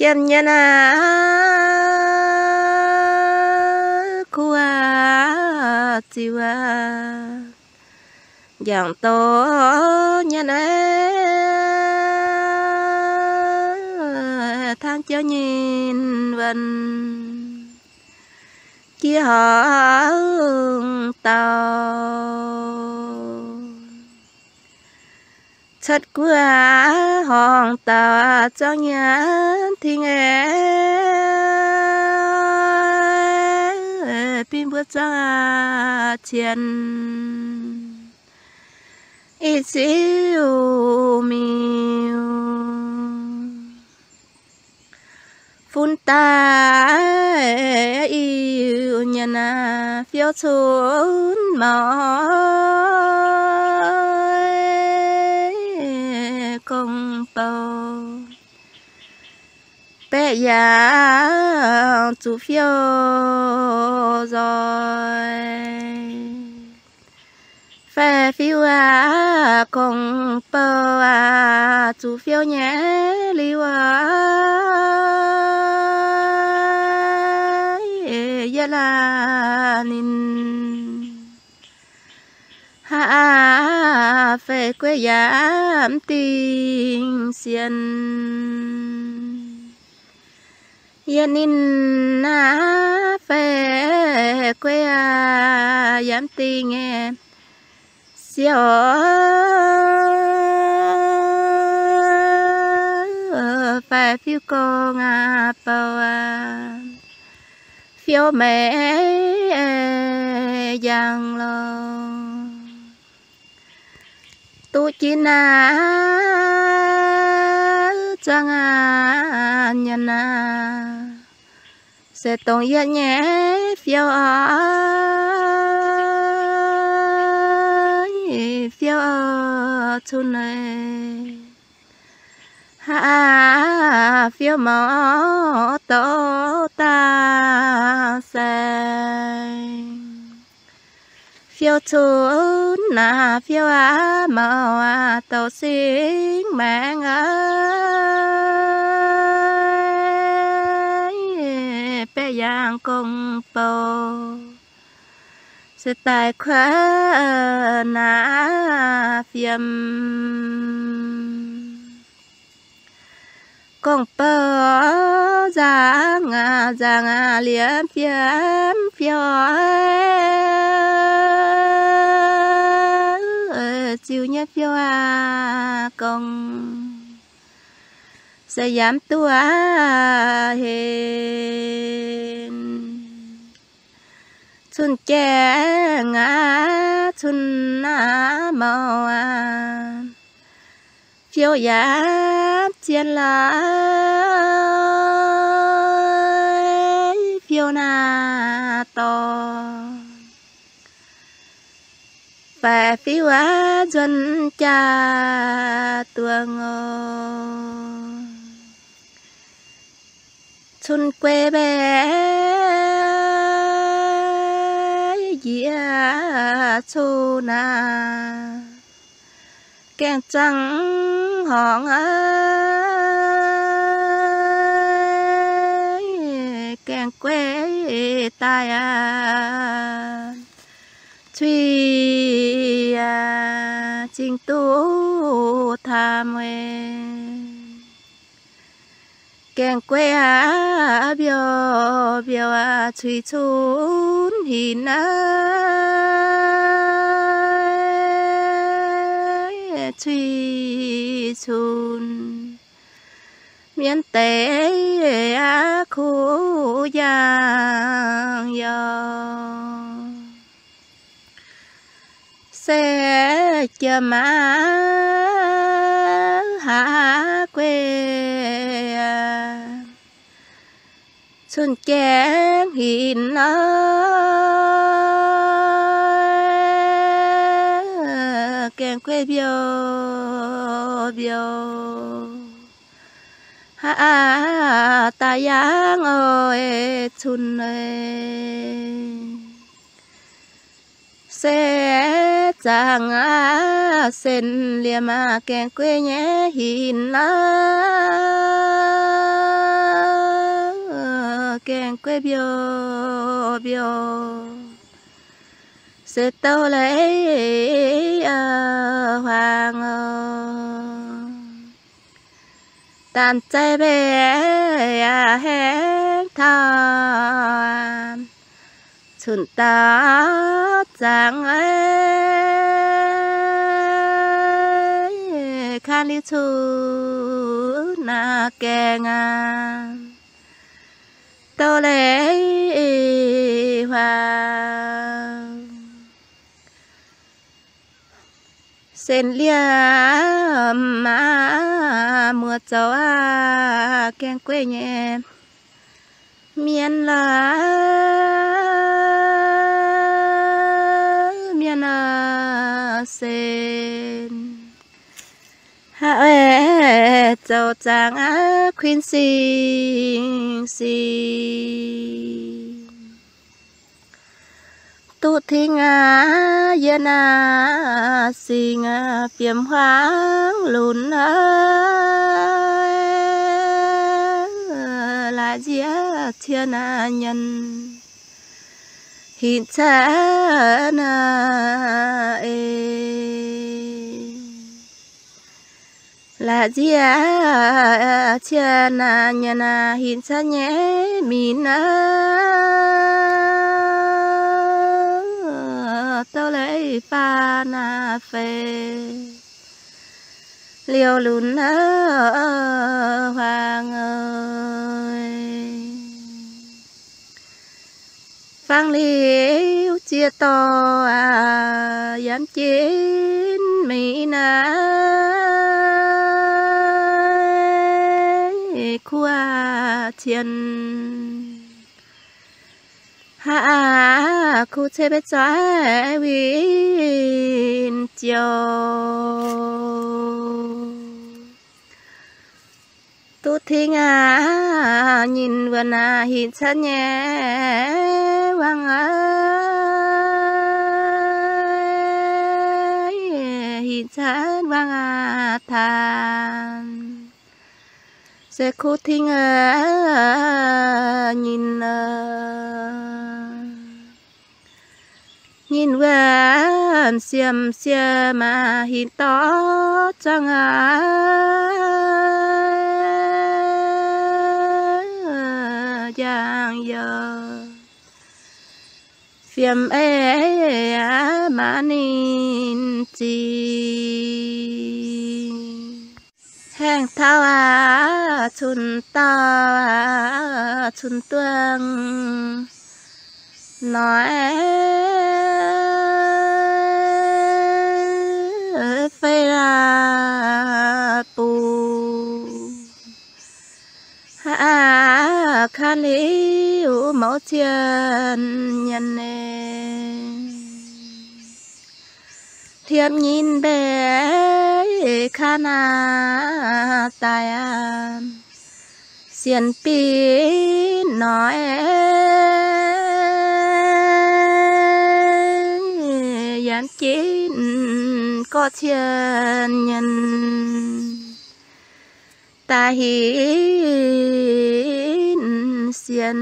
Yiem nyei naaiv kuv aac, ziux aac, njangc doz nyei naaiv, tangv jauv nyei wuonh, jiex horngc dauh, cuotv guoqv horngc dauh, zuangx nyiemv ting eix, bin mbuo zuangx cien, ih ziuc miuc fun daaih, iu nyanc aac, fiou cunv maux, gong-bou baeqv yaangh zuqc fiou nzoih. Faix-fiuv aac, gong-bou aac, zuqc fiou nyei liuz aac, yietv laanh ninh haav aac, faix-gueiv yaac mv dingh sienx. Yietv ninh aac, faix-gueiv aac, yaac mv dingh nyei siouc. Faix-fiuv gong aac, bou aac, fiou meix njang lorqc. Duqv jiex naaiv zuangx aac, nyanc aac, se dongh yietv nyei fiou aac, fiou aac, cunv eix haav aac, fiou maux douz dangh sai. Fiou cunv aac, fiou aac, maux aac, douz singx maengx aac, baeqv yaangh gong-bou se daaih kuotv naaiv fiem. Gong-bou nzangc aac, nzangc aac, liemh fiem fiou, ziux nyei fiou aac, gong se yaac mv duqv aac henv. Cun-gaengh aac, cun aac, maux aac, fiou yaac zien lorqc, fiou naaiv dorngx. Faix-fiuv aac, nzuonx jaa-duangh oc. Cun guei mbaeqv njiec cun aac, gaengh zaangc horngc aac, gaengh gueiv daaih aac, cui aac, zingh duqv taam weic. Gaengh gueiv aac, mbiouh mbiouh aac, cui cunv hinc aac, cui cunv mienv deix aac, kuv njang yaac se jiem aac, haav gueiv aac, cun-gaengh hinc aac, gaengh gueiv mbiouh mbiouh haav aac, daaih yangh oix cun eix. Se zaangc aac, sen liemh aac, gaengh gueiv nyei hinc aac, gaengh gueiv mbiouh mbiouh, se douv leiz huaang. Daanh zeiv mbeih haengh taux cun-dauh zaangc, kangv liuz cun naaiv gaengh aqv, douv leiz huaang. Sen liemh aqv, muoz-zoux aqv, gaengh gueiv nyei mienh lorqc, mienh lorqc sen. Haaix oix zoux zaangc aqv, kuinx sing sing. Duqv tingx aqv, yie naaiv singx aqv, fiem huaang lunx aqv, laaix nziex cien aqv nyienx hinc cen aqv ei. Laaix nziex cien aqv nyienx aqv hinc cen nyei minc aqv, douv leiz faah naaiv feix liouh lunx aqv, huaang aac. Fangx liuz ziex dorh aqv, yaac mv jin mingh naaiv kuv cien. Haaix kuv cien mbeih zoih winh ziouc. Duqv tingx aqv, nyinh wuonx aqv, hinc cen nyei wangc aqv, hinc cen wangc aqv, taanx se kuv tingx aqv, nyinh aqv. Nyinh wuonx siemx siemx aqv, hinc dorv zuangx aqv, njang youh fiem eix aqv, maaz ninh zingx. Haengh taux aqv, cun-dauh aqv, cun-duangh noic fei laac buc. Aa, kaav liuz mouz cien nyienx ei, hliepv nyinh mbeih kaav naaiv daaih aqv, sienx binv noic, yaac mv jin gorqv cien nyienx daaih hinc sienx.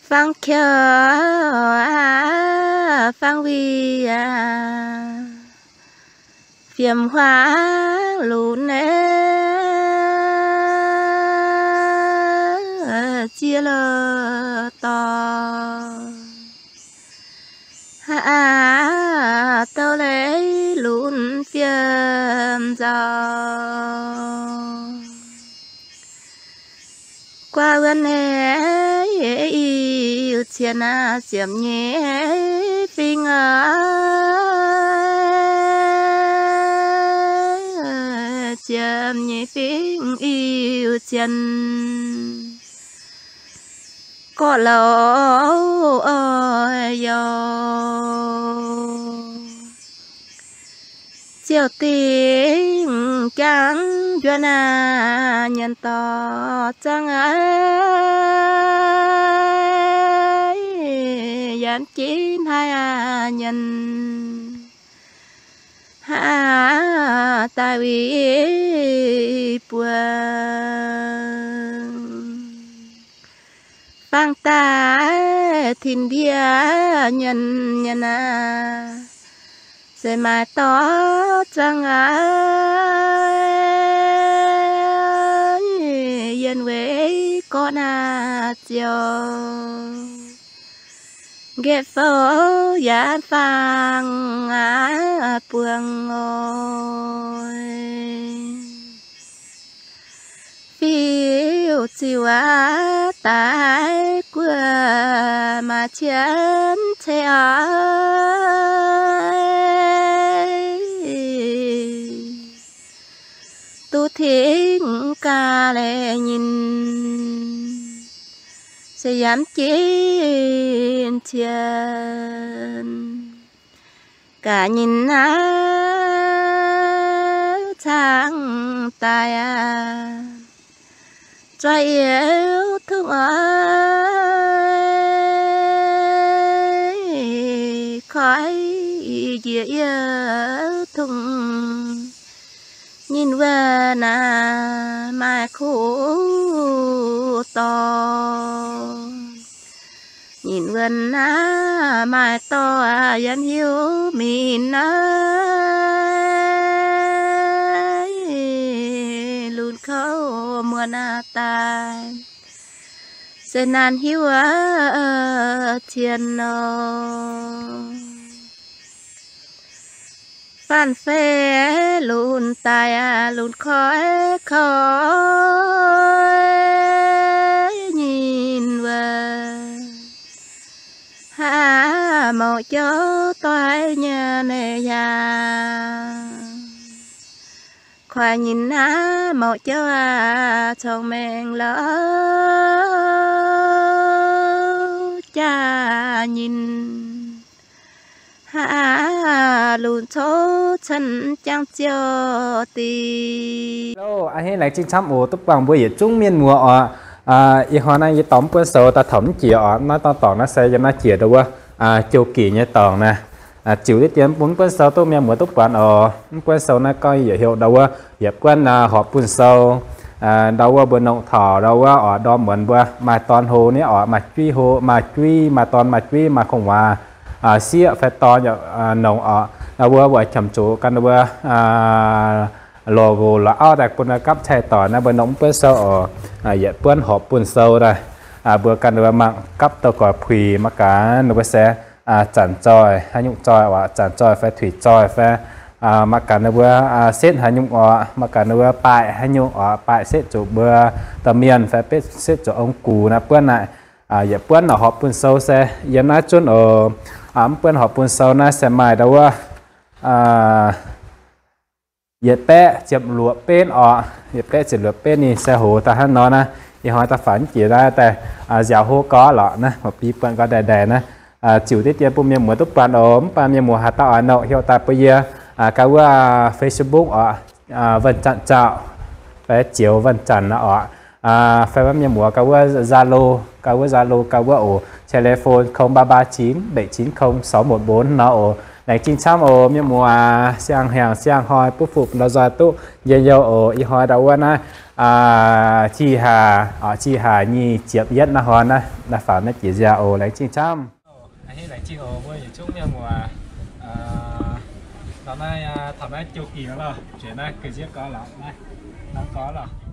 Fangx kouv aac, fangx wih aac, fiem huaang lunx ei, ziex loz-dorn aac, douh leiz lunx fiem nzauh. Guaav wuonv ei, i-yiuh cien aac, ziepc nyeic fingx aac, ziepc nyeic fingx i-yiuh cien, gorqv-louc oix youh. Ziouc dingh jangv njuonx aac, nyienx dorh zangv aqv, yaac mv jin haaix aac nyienx daaih wui buo fangx daaih tin ndiev nyanc nyanc aqv, se maaih dorh zangv aqv, yienh weic gorqv naaiv ziouc nqaeqv fouv yaac fangx aqv buangh oc. Fiuv ziuc aqv daaih guoqv maaih cien ceix oc. Duqv tingx gaax leiz nyinh, se yaac mv jin cien. Gaax nyinh naaiv caangh daaih aqv, zuov yietc tungh oc, koiv njiec yietc tungh. Nyinh wuov naaiv maaih kuv dorh, nyinh wuov naaiv maaih dorh yaac hiuv mingh naaiv, lunx kouv muonz naaiv daaih se naanc hiuv cien nor. Faanh fei lunx daaih aqv, lunx koiv koiv nyinh wuov, haav mouc jouv doix nyei yaac kuaaiv nyinh haav mouc jouv aqv, cong-mengh louc jaax nyinh haav lunx coqv cen jangv ziouc dingc. Ov, a'hneiv laengz zingh camv oc, duqv buangh mbuo yietc zungv mienh muoz oc. Ih hnoi naaiv yie dorh mv buonv sou daaih taux mv jiex oc. Naaiv dorngx naaiv se yiem naaiv jiex ndau wuov jouh gec nyei dorngx naaiv. Ziux diqv dien bun mv buonv sou duqv mienh muoz duqv buatc oc. Mv buonv sou naaiv gorngv yietc heuc ndau wuov yietc buonv horpc bun sou. Ndau wuov mbuo nongc taux ndau wuov oc, ndorm muonz mbuo maaih dorn hlo nyei oc, maaih juiv hlo, maaih juiv, maaih dorn maaih juiv, maaih kongx waac sieqv fai dorn yaac nongc oc. Ndau wuov mbuo qiemx zuqc gan ndau wuov loz-nqox la'auv daaih bun gapv cai doic naaiv mbuo nongc mv buonv sou oc. Yietc buonv horpc bun sou daaih, mbuo gan ndau wuov mangc gapv douz-goix puix mangc gaax ninh mbuo se zanc zoih haaix nyungc zoih oc, zanc zoih fai tuix zoih fai mangc gaax ninh mbuo setv haaix nyungc oc, mangc gaax ninh mbuo baaic haaix nyungc oc, baaic setv zuqc mbuo domh mienh fai setv zuqc ong-gux naaiv buonv naaic. Yietc buonv horpc bun sou se yiem naaiv zunv oc. Mv buonv horpc bun sou naaiv se maaih ndau wuov yietc baeqv ziepc luoqc benv oc. Yietc baeqv ziepc luoqc benv ninh se hoz daaih hnangv nor naaiv. Ih hnoi daaih faaux jiex naaiv daaih nziaaux hlo gorx lorqc naaiv, mv baac buatc gau ndaih ndaih naaiv. Ziux diqv dien bun mienh muoz duqv buatc oc. Mv baac mienh muoz haaix dauh oix nongc heuc daaih bun yie ganh wuov Facebook oc, Vân Chặn Chào fai Chiếu Văn Chặn oc. Fai mienh muoz ganh wuov Zalo, ganh wuov Zalo ganh wuov oc, telephone không ba ba chín bảy chín không sáu một bốn nor oc. Laengz zingh camv oc mienh muoz, siang-hnyangx siang-hnoi butv fuqv ndau nzoih duqv njien-youh oc. Ih hnoi ndau wuov naaiv qih haax, qih haax nyic ziepc yietv naaiv hnoi naaiv, naaiv faaux naaiv jiex nziaaux oc. Laengz zingh camv. A'hneiv laengz zingh oc mbuo yietc zungv mienh muoz. Naaiv taux naaiv jouh gec lorqc, zueiz naaiv ga'nziev gorx lorqc, naaiv norm gorx lorqc.